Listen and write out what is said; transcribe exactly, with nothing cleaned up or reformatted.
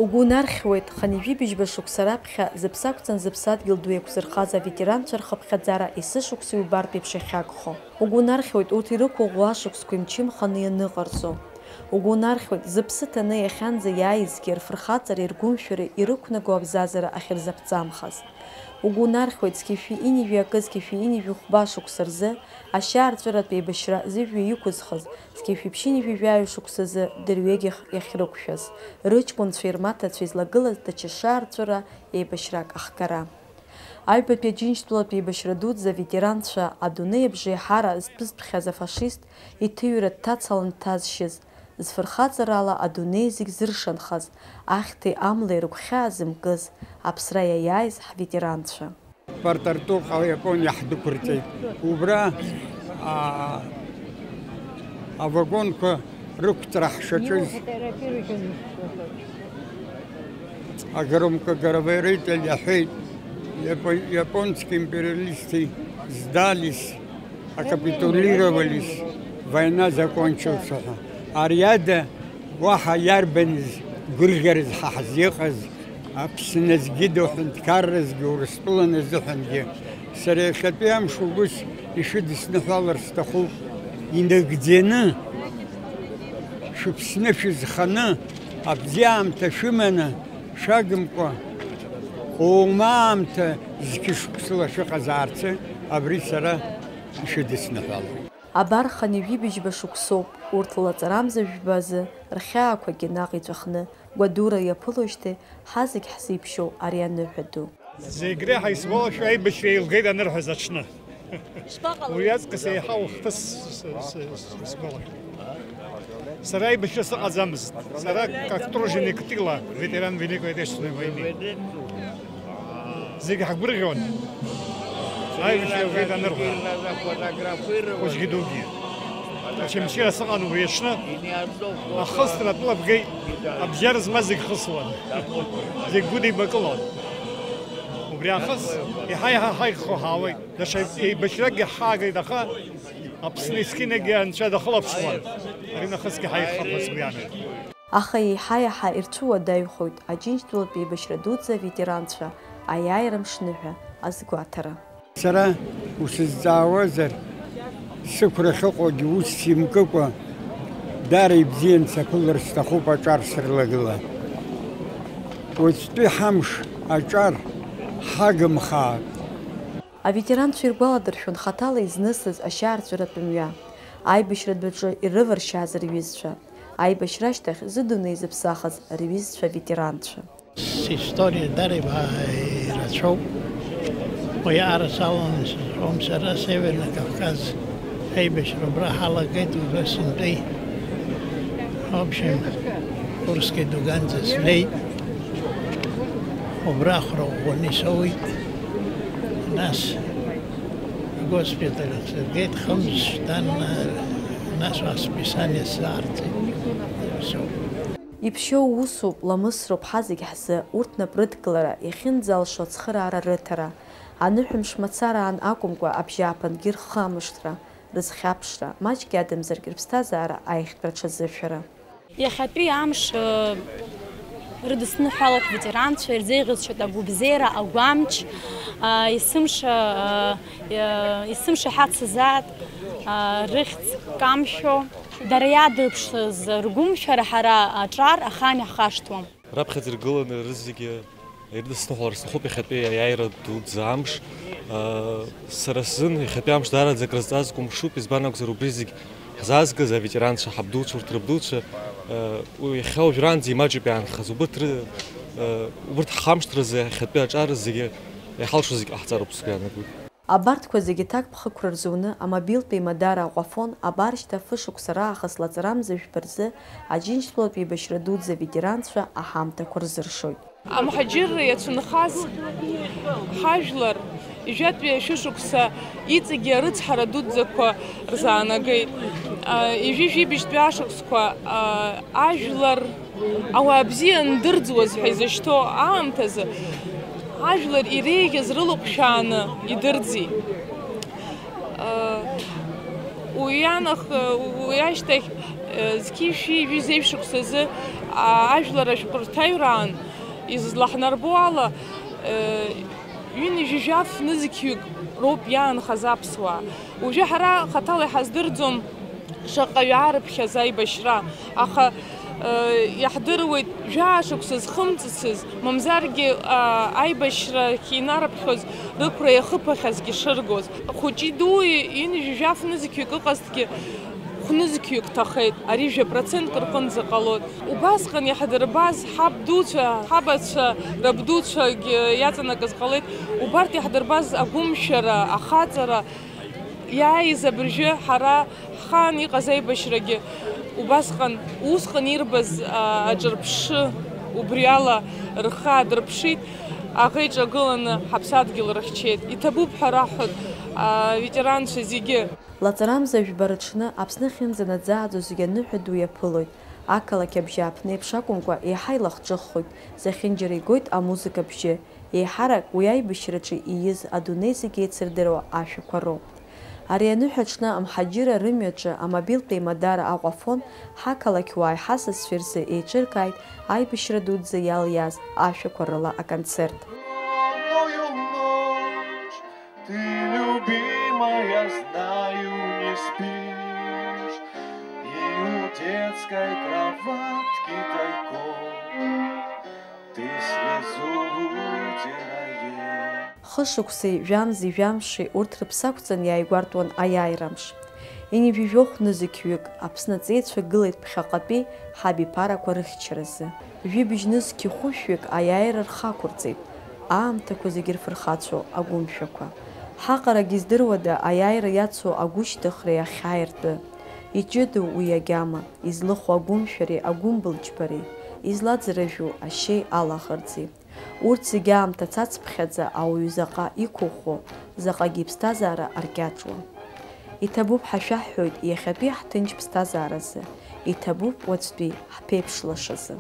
Угәы унархьуеит, хынҩажәи быжьба шықәса раԥхьа зыԥсы ақәҵан зыԥсадгьыл ду еиқәзырхаз аветеранцәа рхыԥхьаӡара есышықәса иубартә еиԥш иахьагхо. Угәы унархьуеит урҭ ирықәыӷәӷәо ашықәсқәа имчымханы ианыҟарҵо. Угәы унархьуеит зыԥсы ҭаны иахьанӡа иааизгьы рфырхаҵареи ргәымшәареи ирықәнаго абзазара ахьырзаԥҵамхаз. Угәы унархьуеит зқьи жәшәи ҩынҩажәи акы зқьи жәшәи ҩынҩажәи хәба шықәса рзы ашьаарҵәыратә еибашьра зыжәҩа иқәызхыз, зқьи жәшәи ԥшьынҩажәи жәаҩа шықәсазы дырҩегьых иахьрықәшәаз, рыҷкәынцәеи рмаҭацәеи злагылаз даҽа шьаарҵәыра еибашьрак ахгара. Аҩбатәи Аџьынџьтәылатә еибашьра дуӡӡа аветеранцәа адунеи абжеиҳара зтәызтәхьаз афашист иҭыҩра дҭацалан дҭазшьыз, зфырхаҵарала адунеи зегь зыршанхаз, ахьҭеи амлеи рыгәхьаа зымкыз, аԥсра иаиааиз ҳветеранцәа. Порт-Артур Иапониа ҳдәықәырҵеит. Убра, аа, авагонқәа рықәҵра ҳшаҿыз, агромкоговоритель иаҳәеит, япо-, японские империалисты сдались, акапитулировались, война закончился ҳәа. Ари ада уаҳа иарбаныз гәырӷьараз ҳа ҳзыҟаз, Аԥсны азгьы ду, ҳәынҭқарразгьы, Урыстәылан азыҳәангьы. Сара иахьатәи амш убыс ишәыдысныҳәалар сҭахуп, инагӡаны, шәыԥсны шәызханы, абзиаамҭа шәыманы, шәагымкәа, оумаамҭа зқьышықәсала шәыҟазаарцы абри сара ишәыдысныҳәалоит. Абар хынҩажәи быжьба шықәсоуп урҭ лаҵарамза жәба азы рхьаақәагьы наҟ иҵәахны, гәадура иаԥылоижьҭеи ҳазегь ҳзеиԥшьоу ари аныҳәа ду. Зегь реиҳа исгәалашәо аибашьра еилгеит анырҳәаз аҽны. Уи аҵкыс еиҳау хҭыс с-, с-, с-, сгәалашәоит. Сара аибашьра сыҟаӡамызт. Сара как труженик тыла, ветеран Великой Отечественной войны. Зегь ҳгәырӷьон. Аибашьра еилгеит анырҳәа. Хәыҷгьы дугьы. Очамчыра сыҟан убри аҽны. Ахысра атәыла бгеит. Абџьар змаз зегь хысуан. Зегь гәыдеибакылон. Убри аахыс еиҳа-еиҳа ҳаиӷьхо ҳаауеит. Даҽа еибашьракгьы ҳаагеит, аха Аԥсны есқьынагьы Анцәа дахылаԥшуан. Ари нахысгьы ҳаиӷьхап ҳәа сгәы иаанагоит. Аха еиҳа-еиҳа ирцәыуадаҩхоит Аџьынџьтәылатә еибашьра дуӡӡа аветеранцәа аиааира мшныҳәа азгәаҭара. Сара усызҵаауазар, сықәра ахьыҟоугьы ус симкыкәа, даара ибзиан саԥылар сҭахуп аҿар сырлагыла. Уаҵәтәи ҳамш аҿар ҳагымхаак. Аветеранцәа иргәаладыршәон хаҭала изнысыз ашьаарҵәыратә мҩа, аибашьратә аҿы ирываршьааз рҩызцәа, аибашьра ашьҭахь зыдунеи зыԥсахыз рҩызцәа ветеранцәа. Систориа дара иба-, ирацәоуп. Уи арацәаланы сызҳәом сара, Северный Кавказ аибашьра убра ҳалагеит, убра сынтәеи. В общем, Курский дуганӡа снеит. Убра ахәра ӷәӷәаны исоуит. Нас агоспиталь ахь сыргеит, хымз шьҭан, нас расписание сзаарҵеит. Усоуп. Иԥшьоу усуп, ламысроуп ҳазегь ҳзы урҭ напрыдкылара, иахьынӡалшо ацхыраара рыҭара, аныҳәамш мацараан акәымкәа, абжьааԥынгьы рхамышҭра, рызхьаԥшра, маҷк иадамзаргьы рыԥсҭазаара аиӷьтәра рҽазышәара. Иахьатәи амш, э, рыдысныҳәалоит ветеранцәа, ирзеиӷьасшьоит агәыбзиара, агәамч, а, есымша, а, э, есымша иҳацызаат, а, рыхьӡ камшәо. Дара иадырԥшыз ргәымшәара ҳара аҿар ахаан иаҳхашҭуам. Раԥхьаӡа иргыланы рызегьы ирыдысныҳәалар сҭахуп иахьатәи аиааира дуӡӡа амш. Сара сзын иахьатәи амш даараӡа акрызҵазкуа мшуп, избан акәзар, убри зегь ҳзаазгаз аветеранцәа, ҳабдуцәа, урҭ рабдуцәа, уи иахьа уажәраанӡа имаҷуп иаанхаз. Убырҭ ры-, убырҭ ҳхамышҭразы иахьатәи аҿар зегьы иҳалшо зегь ҟаҳҵароуп сгәы иаанагоит. Абарҭқәа зегьы ҭакԥхықәра рзуны, амобилтә еимадара Аҟәафон абар шьҭа фышықәса раахыс лаҵарамза жәба рзы Аџьынџьтәылатә еибашьра дуӡӡа аветеранцәа аҳамҭақәа рзыршоит. Амҳаџьырра иацәынхаз ҳажәлар ҩажәатәи ашәышықәса иҵегьы арыцҳара дуӡӡақәа рзаанагеит. Ҩажәи жәибжьтәи ашықәсқәа ажәлар Ауаа бзиа ндырӡуаз ҳәа изышьҭоу аамҭазы, ажәлар иреиӷьыз рылыҟәшәааны идырӡит. Уи анах-, уи ашьҭахь, зқьи жәшәи жәеизеи шықәсазы Ажәлар ашәҟәырҭаҩраан излаҳнарбо ала, ҩынҩажәи жәаф нызқьҩык роуп иаанхаз аԥсуаа. Уажәы ҳара хаҭала иҳаздырӡом шаҟаҩы аарыԥхьаз аибашьра, аха иаҳдыруеит жәаа шықәса зхымҵыцыз, мамзаргьы аибашьрахь инарыԥхьоз рықәра иахыԥахьазгьы шыргоз. Хәыҷи-дуи ҩынҩажәи жәаф нызқьҩык ыҟазҭгьы, хә-нызқьҩык ҭахеит, ари жәа процентк рҟынӡа ҟалоит. Убасҟан иаҳдырбаз ҳаб дуцәа, ҳабацәа, рабдуцәагьы иаҵанакыз ҟалеит. Убарҭ иаҳдырбаз агәымшәара, ахаҵара, иааиз абыржәы ҳара ҳхаан иҟаз аибашьрагьы убасҟан, усҟан ирбаз, а, аҿырԥшы убриала рхы аадырԥшит, аӷа иҿагыланы ҳаԥсадгьыл рыхьчеит. Иҭабуп ҳәа раҳҳәоит аветеранцәа зегьы. Лаҵарамза жәба рыҽны Аԥсны ахьынӡанаӡааӡо зегьы аныҳәа ду иаԥылоит. Ақалақь абжьааԥны еиԥш акәымкәа, еиҳа илахҿыххоит, зехьынџьара игоит амузыка абжьы. Еиҳарак уи аибашьраҿы ииз адунеи зегь еицырдыруа ашәақәа роуп. Ари аныҳәа аҽны амҳаџьыраа рымҩаҿы амобилтә еимадара Аҟәафон ҳақалақьуааи ҳасасцәеи рзы еиҿыркааит аибашьра дуӡӡа иалиааз ашәақәа рыла аконцерт. Ты, любимая, знаю, не спишь, и у детской кроватки тайком ты слезу вытирая. Хышықәсеи, жәамзи, жәамши урҭ рыԥсы ақәҵан иааигәартәуан аиааирамш. Ҩынҩажәи жәохә нызқьҩык Аԥсны аҵеицәа гылеит ԥхьаҟатәи ҳабиԥарақәа рыхьчаразы. Жәибжь нызқьи хәышәҩык аиааира рхы ақәырҵеит, аамҭақәа зегьы рфырхацәоу агәымшәақәа. Ҳаҟарагьы здыруада аиааира иацу агәышьҭыхреи ахьааи ртәы? Иҷыдоу уи агьама, излыху агәымшәареи агәымбылџьбареи, излаӡырыжәу ашьеи алаӷырӡи? Урҭ зегьы аамҭа цацԥхьаӡа ауаҩы заҟа иқәыӷәӷәо, заҟагьы иԥсҭазаара аркьаҿуа. Иҭабуп ҳашәаҳҳәоит иахьатәи ҳҭынч ԥсҭазааразы, иҭабуп уаҵәтәи ҳԥеиԥшлашазы.